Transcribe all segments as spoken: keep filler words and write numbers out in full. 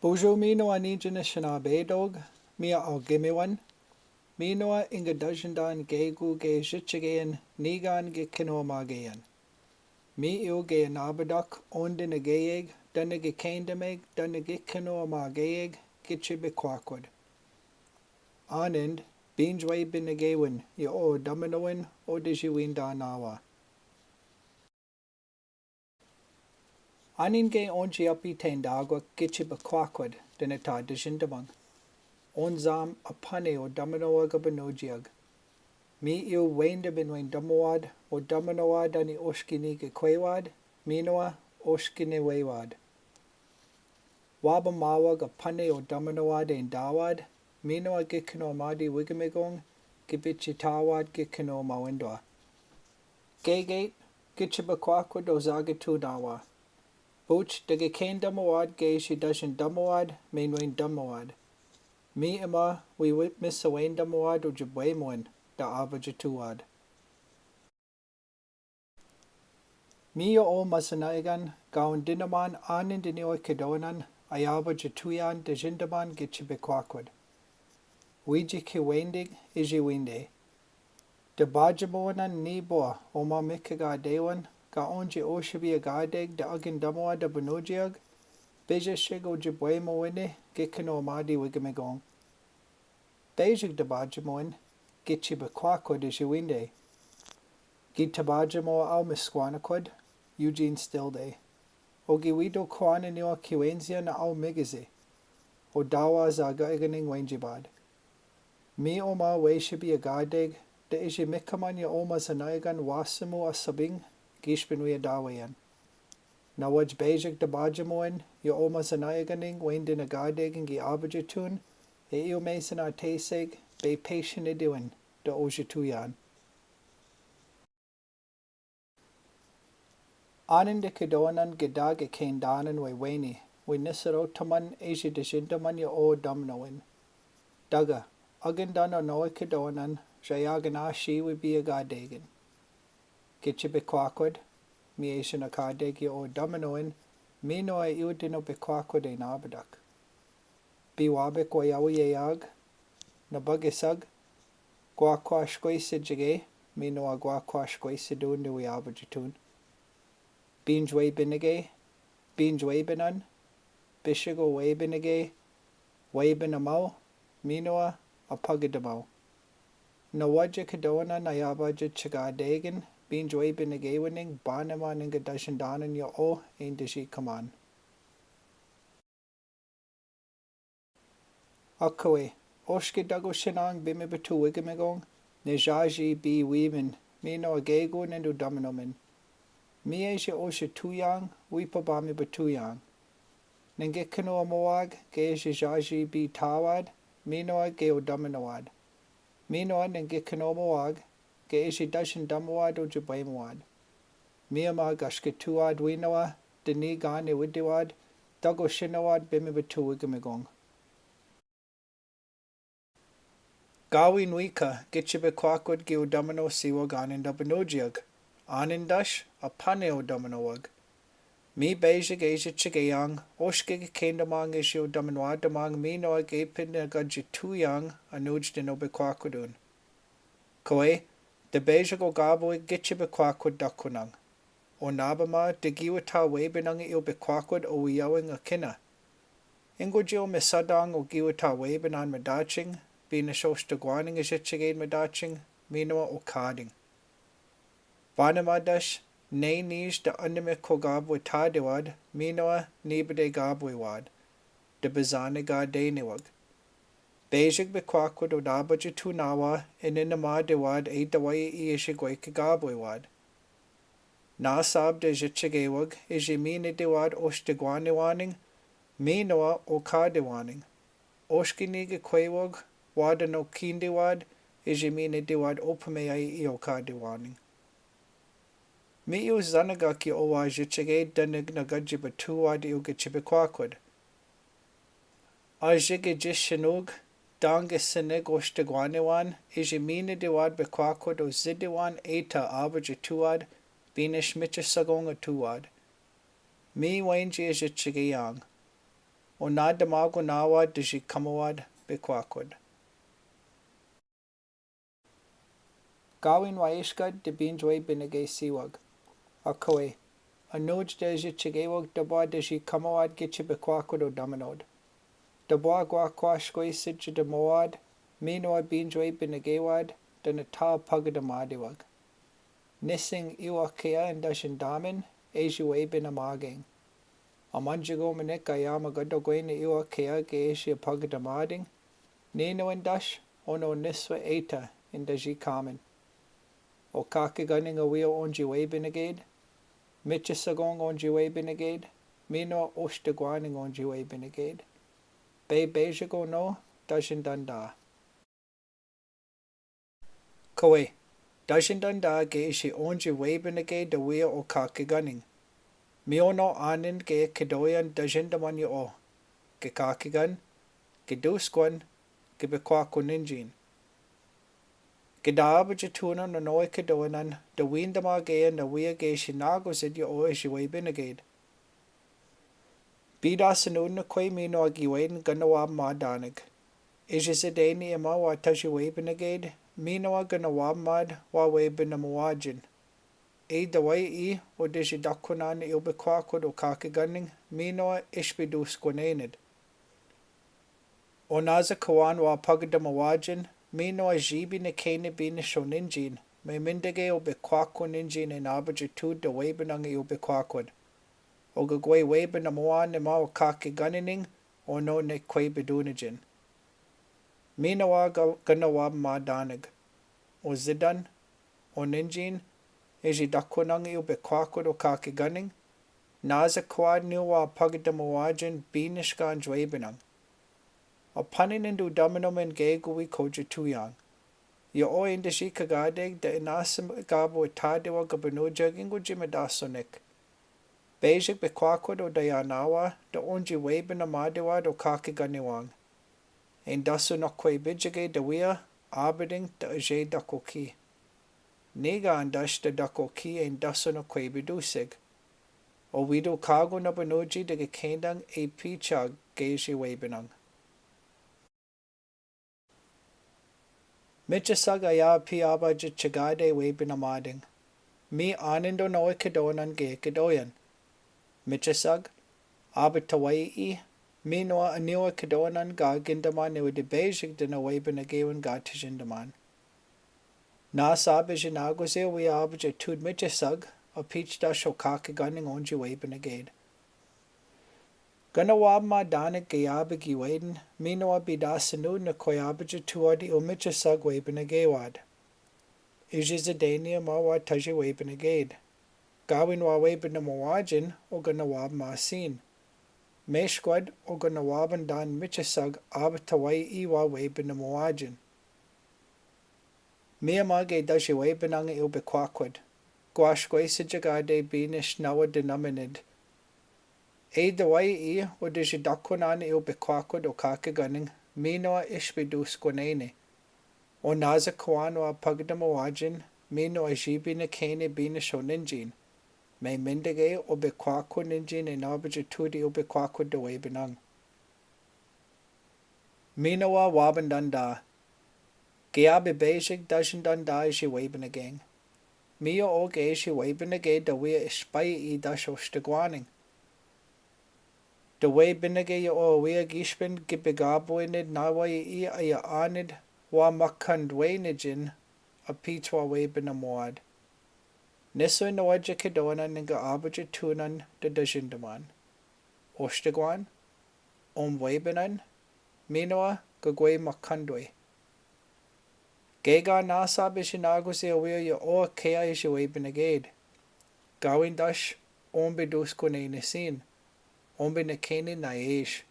Bonjour, minowa, ni jina Shinabedog, mi a Ogimiwan. Minowa, ingadajendan gegu ge jitjigin nigan ge kinomagiyan. Mi iu ge inabadok ondin a geyeg, dana ge kendemeg, dana ge kinomagiyan, Gitchibekwakod. Anen, binjwe binigewin, ya o damanowen, o dijewinda nawa. Anen ge onji api tendagwa Gitchibekwakod, dana ta dijendamang. Onzam apane o damanowa ga banojiag. Mi iu wende binwen damowad, o damanowad ani oshki ni ge kwewad, minowa oshki ni wewad. Wabamawag apane o damanowad en dawad, minowa ge kinomadi wigimigong, ge bichitawad ge kinomawendwa. Gege, Gitchibekwakod o zagatunawa. Buch, dege kendamowad ge ishi dajen damowad, menwen damowad. Mi ima wi wi misa wen damowad o jibwemoen, da abajatuwad. Mi ya o mazanaigan, ga ondinaman anen diniwa kidowanan, ayabajatuyan dijendaman Gitchibekwakod. Wiji kiwending, iji wende. Dabajamowanan ni boa, o ma mikegadewan, ga onji oshibi agadeg, da agendamowa da banojiag, bejishig o jibwemowene, ge kinomadi wigimigong. Bejig dabajamowen, Gitchibekwakod iji wende. Gi tabajamowa aw Miskwanakod, Eugene Stilday. O gi wido kwane niwa kiwensia na aw migizi. O dawa zaga iganing wenjibad. Mi o ma weshibi agadeg, da iji mikaman ya o mazanaigan wasimu asabing, gishpinwi adawayan. Na waj bejig dabajamowen, ya o mazanaiganing wendin agadeg ingi abajatun, e iu mesa na teseg, be peshin idiwen, da ojatuyan. Anen dikidowanan gidage kendanan we weni, wi nisero taman iji dijendaman ya o damanowen. Daga, agendan o nowe kidowanan, jayagin ashi wi bi agadegen. Gitchibekwakod, mi ejin akadeg ya o damanowen, minowa iu dino Bekwakod e nabadok. Biwabek wa yawi yeyag, na bagisag, gwakwash kwesi jige, minowa gwakwash kwesi dun ni wi abajatun. Binjwe binige, binjwe binan, bishigo we binige, we binamaw, minowa apagidamaw. Na waje kidowanan ayabajatchigadegen, binjwe binige wining, banema ninga dajendanan ya o, en dijikaman. Akowe, oshki dago shenang bimibatu wigimigong, ni jaji bi wimin, minowa gegu nendo damanomen. Mi eji ojatuyang, wipa bamibatuyang. Ninge kinoamowag, ge eji jaji bi tawad, minowa ge o damanowad. Minowa ninge kinoamowag, ge eji dajen damowad o jibwemowad. Mi ama gashkituwad winowa, dini gani widiwad, dago shenawad bimibatu wigimigong. Gawin wika, Gitchibekwakod gi o damano siwa ganen da banojiag. Anen dash, apane o damanowag. Mi bejig eji chigeyang, oshki gi kendamang eji o damanowadamang minowa ge pinagajituyang, anuj dino Bekwakodun. Kowe, debejig o gabwe Gitchibekwakod dakonang. O nabama, degiwata webinang i o Bekwakod o wiyawing akina. Ingo ji o misadang o giwata webinan madaching, binash osh dagwaning ejitchigin madaching, minowa o kading. Banema dash, ne nij da anime ko gabwe tadewad, minowa nibede gabwe wad. Debezane ga deniwag. Bejig Bekwakod o dabajitunawa, ene namadewad e dawai i ejigwe ki gabwe wad. Nasab dejitchigewag, eji mine dewad osh degwane waning, minowa o kade waning. Oshki nige kwewag, wada no kinde wad, eji mine dewad opame ai i o kade waning. Mi iu zanagaki o wa jitchige danig na gaji batuwad iu Gitchibekwakod. Ajige jishenug, dange seneg osh degwane wan, eji mine dewad Bekwakod o zide wan eta abajituwad, binash michesagong atuwad. Mi wenji ejitchigeyang. O na damago nawa dejikamawa bekwakod. Gawin wa ishkad de binjowe binegay siwag. Akowe. Anuj de ejikawag dabwa dejikamawa gije bekwakod o damanod. Dabwa gwa kwaskwe sija damawad, minowa binjowe binegay wad, de nita pagdamadiwag. Nising iwa kea in dajen damin, ejiwe binamagang. Amanjigo minik aya magadogwe ni iwa kea ge eji pagdamading, nino in dash, ono niswe eta in dajikamin. O kakaganing awiya onjiwe binegad, mijesagong onjiwe binegad, minowa ostagwaning onjiwe binegad. Be bejigo no, dajen danda. Kowe, dajen danda ge eji onjiwe binegay dawiya o kakaganing. Miono anen ge kadoyan dajen daman yao. Ge kakagan, ge duskwan, ge bekwakod ninjin. Ge dabajetunan nonoe kadoyanan, dawin damagayan nawiya ge eji nagosad yao ejiwe binegad. Bida sinun nakwe minowa giwen ganawab madanag. Eji Zidane ema wa tajiwe binegad, minowa ganawab mad wa we binamawajen. E dawaiyi o deji dakonan i obekwakod o kakaganing, minowa ishbiduskwanenad. O naza kawan wa pagdamawajen, minowa jibi nakene binasho ninjin, me mindege obekwakod ninjin e nabajetu dawe binang i obekwakod. O gagwe we binamawan ema o kakaganing, ono nakwe bidunajin. Minowa ga-, ganawab madanag. O Zidane, o ninjin, eji dakonang i obekwakod o kakaganing, naza kawad ni wa pagdamawajen binashkan jiwe binang. Apanin in dudamano mengege wi kojituyang. Yao in dajikagade de inasa gabo tade wa gabanujag ingo jimadasonek. Bejik bekwakod o dayanawa, de onjiwe binamadiwa do kakaganing wang. In daso nakwe bijige dawiya, abading de aje dakoki. Niga in dash de dakoki in daso nakwe bidusig. O wido kago nabanuji de gakendang e pichag ge ejiwe binang. Mijesag aya pi aba jijigade we binamading. Mi anen donoe kadoyanan ge kadoyan. Mijesag, aba tawaiyi, minowa aniwa kadoyanan ga gindaman ni wi debejik dina we binegay wan ga tajendaman. Nasa ba jinagoze wi abajetud mijesag, a pich dasho kakaganing onjiwe binegad. Ganawab madanag ge aba giwen, minowa bidasinu nakwe abajetu wad i omijesag we binegay wad. Eji Zidane ema wa tajiwe binegad. Gawin wa we binamawajen o ganawab masin. Meshkwad o ganawaban dan mijesag aba tawaiyi wa we binamawajen. Miyama ge dajiwe binang i obekwakod. Gwashkwe sijagade binashnawa dinamanid. E dawaiyi o dajidakonan i obekwakod o kakaganing, minowa ishbiduskwanene. O naza kawan wa pagdamawajen, minowa jibi nakene binasho ninjin. Me mindege obekwakod ninjin e nabajetud i obekwakod dawe binang. Minowa waban danda. Ge aba bejik dajen danda ejiwe binagang. Miyo o ge ejiwe binegay dawiya ishpaiyi dasho ostagwaning. Dawe binegay yao awiya gishpan gibigabo inid nawaiyi aya anid wa makandwe najin a pich wa we binamawad. Niso nawaja kadoyanan nga abajetunan de dajendaman. Ostagwan, omwebanan, minowa gagwe makandwe. Gega nasa ba jinagoze awiya yao a kea ejiwe binegad. Gawin dash, ombiduskwanene sin. Ombi nakene nayesh.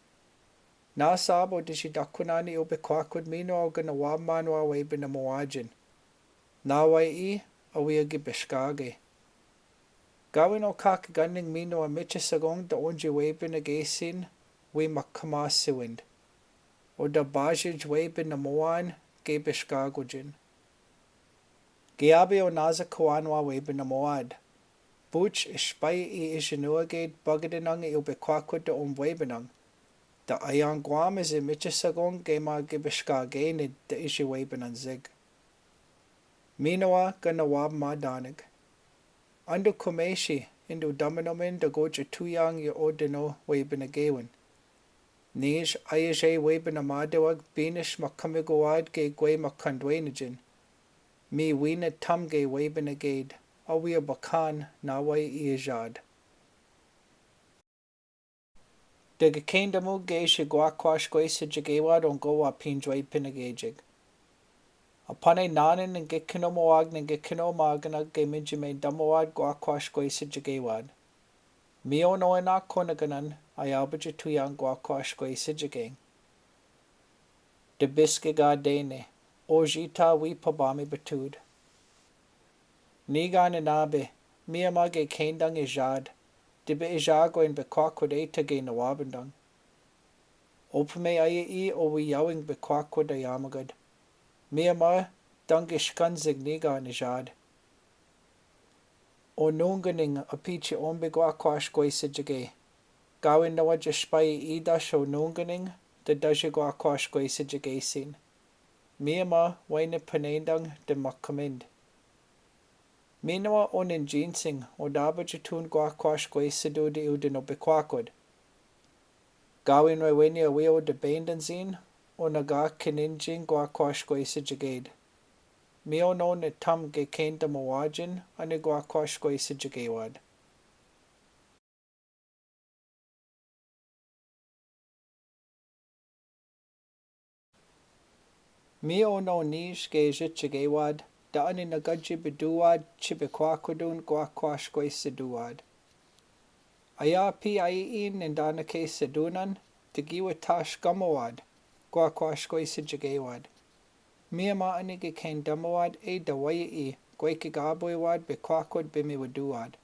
Nasa ba o dajidakonan i obekwakod minowa o ganawab man wa we binamawajen. Nawaiyi, awiya gibeshkage. Gawin o kakaganing minowa mijesagong de onjiwe binegay sin, wi makamasiwind. O dabajij we binamawan, gibeshkagojin. Ge aba o naza kawan wa we binamawad. Buch ishpaiyi ijinuwagad bagadanang i obekwakod de omwebanang. Ta ayan Guam ise mitisagon ke ma ke peskagene ta ise webinan zig. Minowa ka nawab ma danig. Ando kumesi, indo damanomen ta goja tuyang ya odeno webinagewan. Nis ayase webinamadewag binis ma kamigowad ke gwe ma kandwenijin. Mi wina tamge webinaged, awia bakan na wai iyajad. Dega kendo mo ge isi gwa kwash gwe sa jagewad ongo wa pinjwe pinagejig. Apane nanen nge kino mowag nge kino maganag ge minjime damowad gwa kwash gwe sa jagewad. Mi ono ina konaganan ayaba jatuyang gwa kwash gwe sa jageng. Debiske ga dene, ojita wi pabami batud. Niga ninabe, mi ama ge kendang ijad, dibe ijagwen bekwakod eta ge nawabendang. Opame aya i owi yawing bekwakod ayamagad. Mi ama dang ge shkanzig niga nijad. Ononganing apichi ombe gwa kwash gwe sa jage. Gawin nawa jashpai idash ononganing, da daji gwa kwash gwe sa jage sin. Mi ama wene panendang da makamend. Minowa onen jinsing, odaba jatun gwa kwash gwe sa dudi udeno bekwakod. Gawin wewene awi odabendan zin, onaga keninjing gwa kwash gwe sa jaged. Mi ono ne tam ge kenda mawajin, ani gwa kwash gwe sa jagewad. Mi ono nish ge jit jagewad, da ani nagaji beduwad, chi bekwakodun gwa kwash gwe sa duwad. Aya pi ai in nendana ke sa dunan, da giwa tash gamowad, gwa kwash gwe sa jagewad. Mi ama ani ge kendamowad e da wai i, gwe ke gabwewad bekwakod bimi waduwad.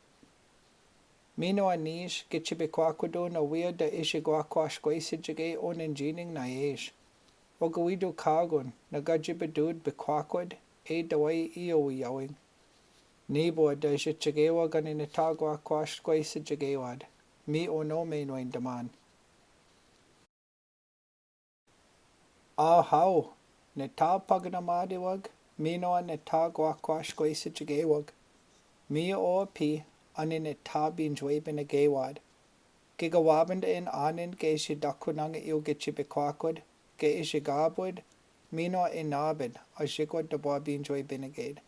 Minowa nish, ge chi bekwakodun awia da isi gwa kwash gwe sa jage onen jining na ish. Oga widu kagon, nagaji bedud bekwakod, e da wai i owi yawing. Nibo da jit jagewa gani neta gwa kwash gwe sa jagewad. Mi ono me nwen daman. Ahaw, neta paganamadewag, minowa neta gwa kwash gwe sa jagewag. Mi o pi, ani neta binjwe binagewad. Ge gawabenda in anen ge isi dakunang i uge chi bekwakod, ge isi gabwed, minowa inabed, ajigwad da bwa binjwe binaged.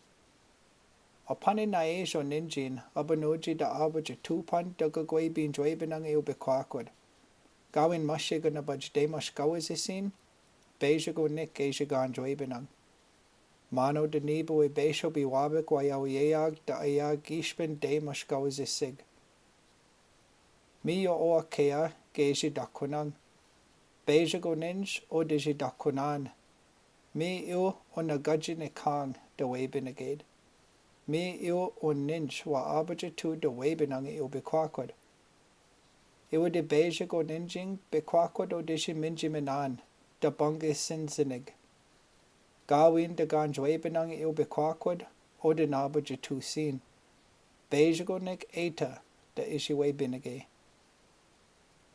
Apane na ish onen jin, abanuji da aba jatupan da gagwe binjwe binang i ubekwakod. Gawin mashiga na baj de mash gawa zisin, bejago nik e jiganjwe binang. Mano da nibo e bejo biwabek wa yawiyeyag da aya gishpen de mash gawa zisig. Mi yo o akea ge jidakunang. Bejago ninj o de jidakunan. Mi yo o nagaji nikang da webinaged. Mi yo o ninj wa aba jatu da webinang i ubekwakod. Iwa de bejago ninjing bekwakod o de jiminjimenan, da bange sinsinig. Gawin da ganjwe binang i ubekwakod, o de naba jatu sin. Bejago nik eta, da isi webinage.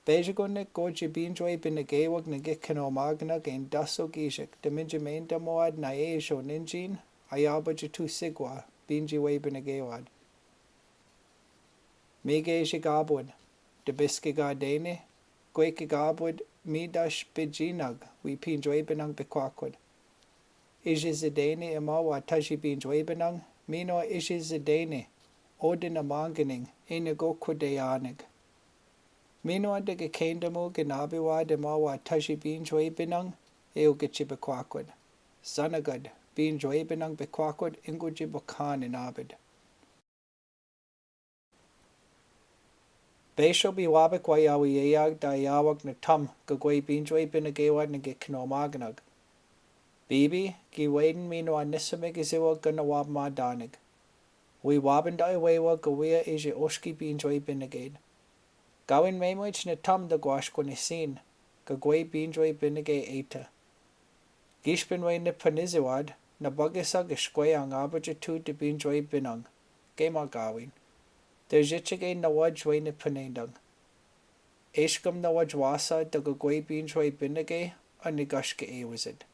Bejago nik goji binjwe binagewag nge kino maganag en daso gijik, da minjimenda mowad na ish onen jin, ayaba jatu sigwa, binji webinagewad. Mi ge isi gabwed, debiske ga dene, gwe ke gabwed, mi dash bejinag, wi pinjwe binang bekwakod. Isi zidene ima wa taji binjwe binang, minowa isi zidene, o de namanganing, e nago kudeyanig. Minowa dege kendamo ge nabewad ima wa taji binjwe binang, e uge chi bekwakod. Sanagad, binjwe binang bekwakod, ingoji bakan inabed. Bejo biwabek wa yawiyeyag da yawag na tam, gagwe binjwe binagewad nge kino maganag. Bibi, gi wen minowa nisamig iziwa ga nawab ma danig. Wi wabenda iwewa gawia iji oski binjwe binaged. Gawin memwech na tam da gwash konisin, gagwe binjwe binage eta. Gishpen we nipaniziwad, na bagesa gishkwe ang aba jatu da binjwe binang, ge ma gawin. Da jichige na waj we nipanendang. Ejkam na waj wasa ta kagwei binjwei binigay a ni gaske iwizid.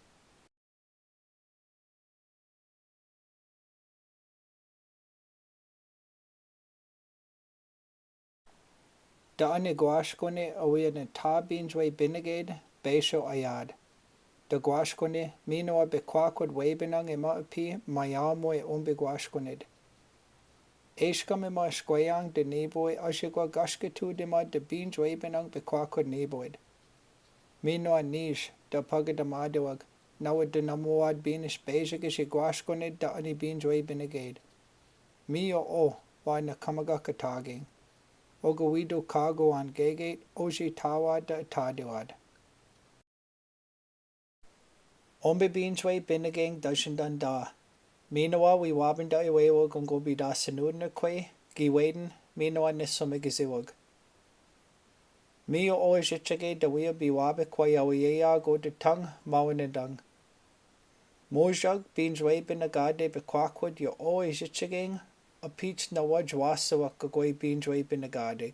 Ta an i gwaxkone a wia ni ta binjwei binigay, beshao ayad. Ta gwaxkone, minowa bekwakwad webinang i ma api, mayamo i ombi gwaxkoned. Ejkam i ma skweyan ta nibo i asikwa gaskitude ma ta binjwei binang bekwakwad niboed. Minowa nij ta pagdamadewa, nawa ta namowad binis bejik i gwaxkoned ta an i binjwei binigay. Miyo o wa na kamagakataging. O ga wido kago an gege, o si tawa ta atadewad. Ombi binjwei binigay dasin danda. Minowa wi wabin da iwewa gongo bida sinun na kwe, gi wen, minowa ni somegisiwag. Miyo o i sichage da wia bi wabe kwa yawi yaya go da tang, mawa ni dang. Mojag binjwei binagade bekwakwad yo o i sichageng, a pich na waj wasa wa kagwei binjwei binagadeg.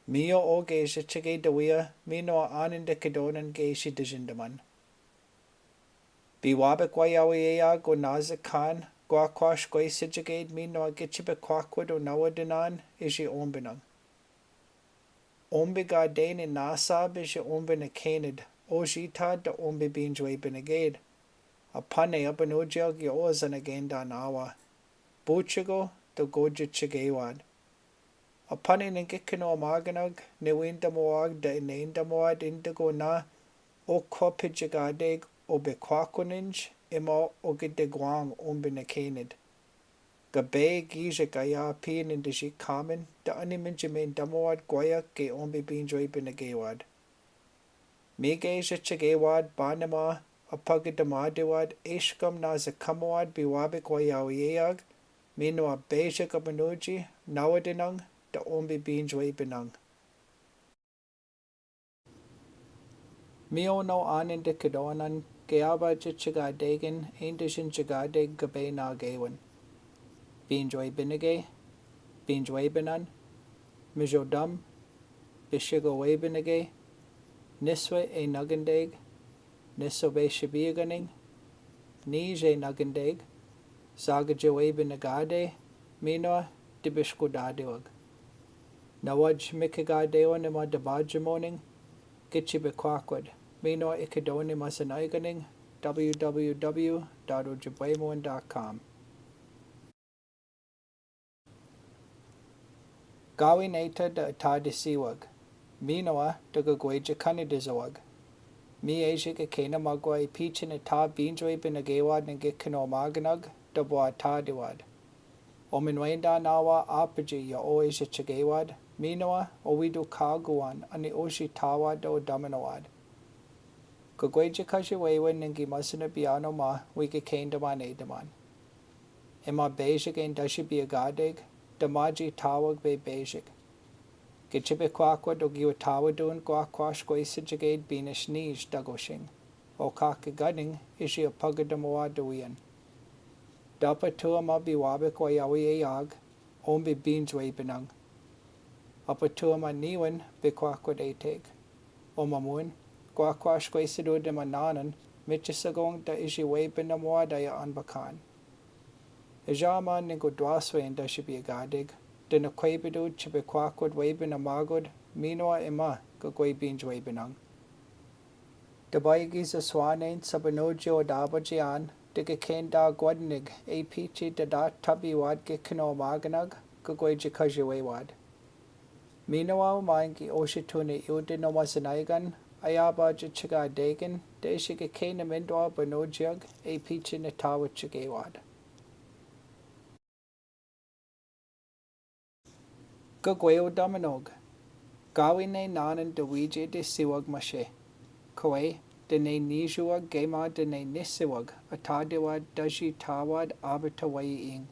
Miyo o ge i sichage da wia, minowa anin da kadonan ge i si da jindaman. Bi wabe kwa yawi yaya go naza kan, gwa kwash gwe sichage minowa gichi bekwakwad o nawa danan, i si ombinang. Ombi gade ni nasa bisi ombi ni kenid, o sita da ombi binjwei binigay. A pane a banojiag yo o zanagen da nawa. Buchigo da goja chigewad. A pane ni gikino maganag, ni windamowag da inendamowad indigo na, o kwa pijigadeg o bekwakoninj, i ma o gidigwang ombi ni kenid. Gabe gijik aya pinin diji kamin, da ani minjimin damowad gwayak ge ombi binjwei binigewad. Mige jichigewad banima, a pagadamadewad, ejkam na zakamowad bi wabe gwayaw iyeyag, minowa bejik a banoji, nawa dinang, da ombi binjwei binang. Miyo no anin da kadonan, ge aba jichigadegen, inda jinjigadeg gabe na gewan. Binjwei binige, binjwei binan, mijodam, bishigo wei binige, niswe e nagandeg, niso be shibiaganing, nije nagandeg, saga jawei binagade, minowa dibishko dadewag. Nawaj mikagadewan ima dabajamoning, gichi bikwakwad, minowa ikadoni masanayganing, w w w dot ojibwemoan dot com. Gawin eta da atadisiwag. Minowa da gagwejikani dizawag. Mi eji kakena magwai pichin ata binjwei binagewad nang gikino maganag da bwa atadewad. O minwenda nawa apaji ya o eji chigewad. Minowa o widu kaguan ani oji tawad da odamanowad. Gagwejikaji wewen nang gi masana biano ma wi kakenda mane daman. Ima bejik en dashi biagadeg, damaji tawag be bejik. Gichi bikwakwa dogiwa tawadun kwakwash kwesi jiged binis nij dagoshing. O kakaganing ishi apagadamowa dawian. Dapa tua ma biwabik wayawi eyag, ombi binjwei binang. Apatua ma niwan bikwakwa deteg. O mamun, kwakwash kwesi dudema nanan, michisagon da ishi wei binamowa daya anbakan. Ijama ningo dwaswe inda shibiagadeg, dina kwebidu chibikwakwa wei binamagod, minowa ima gagwei binjwei binang. Dabaigi saswanen sabanoji o dabajian, digakenda gwadnig, e pichi da databiwad gikino maganag, gagwejikaji wewad. Minowa umangi oshituni iwdin o masanaygan, ayaba jichigadegen, da ishi gakena mindwa banojiag, e pichi natawa chigewad. Gagwei odamanog. Gawine nanan dawiji disiwag mashe. Kawe, dine nijuwag gema dine nisiwag, atadewad daji tawad abata waying.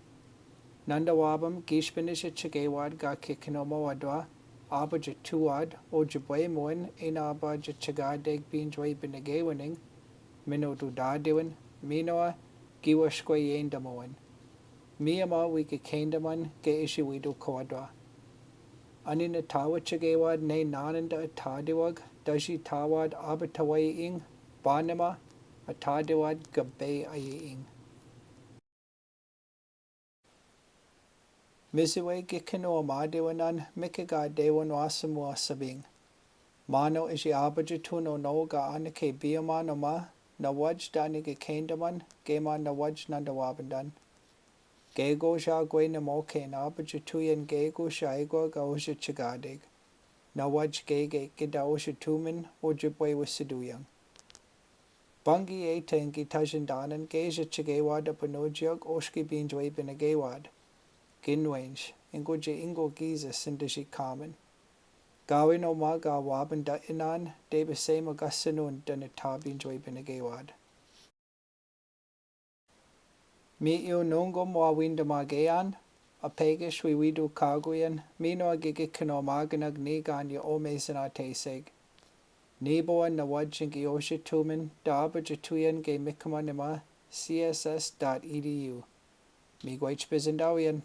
Nanda wabam gishbinija chigewad ga kikinomo wadwa, aba jituwad, o jibwemowan, ina aba jichigadeg binjwei binigewaning, minodu dadewan, minowa, giwa shkwe yendamowan. Miyama wi gakendaman ge ishi widu kowadwa. Anin a tawa chikewad ne nanen da a tadiwag, da si tawad abitawaying, banima a tadiwad gabeaying. Misiwe gikeno a madiwanan, miki ga dewan wa samu a sabing. Mano isi abajato no no ga anike biaman o ma, na waj da ni gikendama, gema na waj nan da wabandan. Gego siya gwe na moke na abajatoyan gego siya igwa ga oja chigadig. Na waj gege gida oja tumin, oja bwe wa sadoyan. Banggi eta ingi tajendanan geza chikewad a panojiak oski binjwe binagewad. Ginwenj, ingo ja ingo giza sinda si kaman. Gawi no ma ga wabandan inan, debesema gasanon da na ta binjwe binagewad. Mi iunongom wa windamagean, a pegis wiwidu kagoyan, mino a gigikino maganag nigan ya ome sinateseg. Niboan na waj ingi oja tumin, da abajatoyan ge mikaman ima, C S S dot E D U. Mi gwe chipizindawian.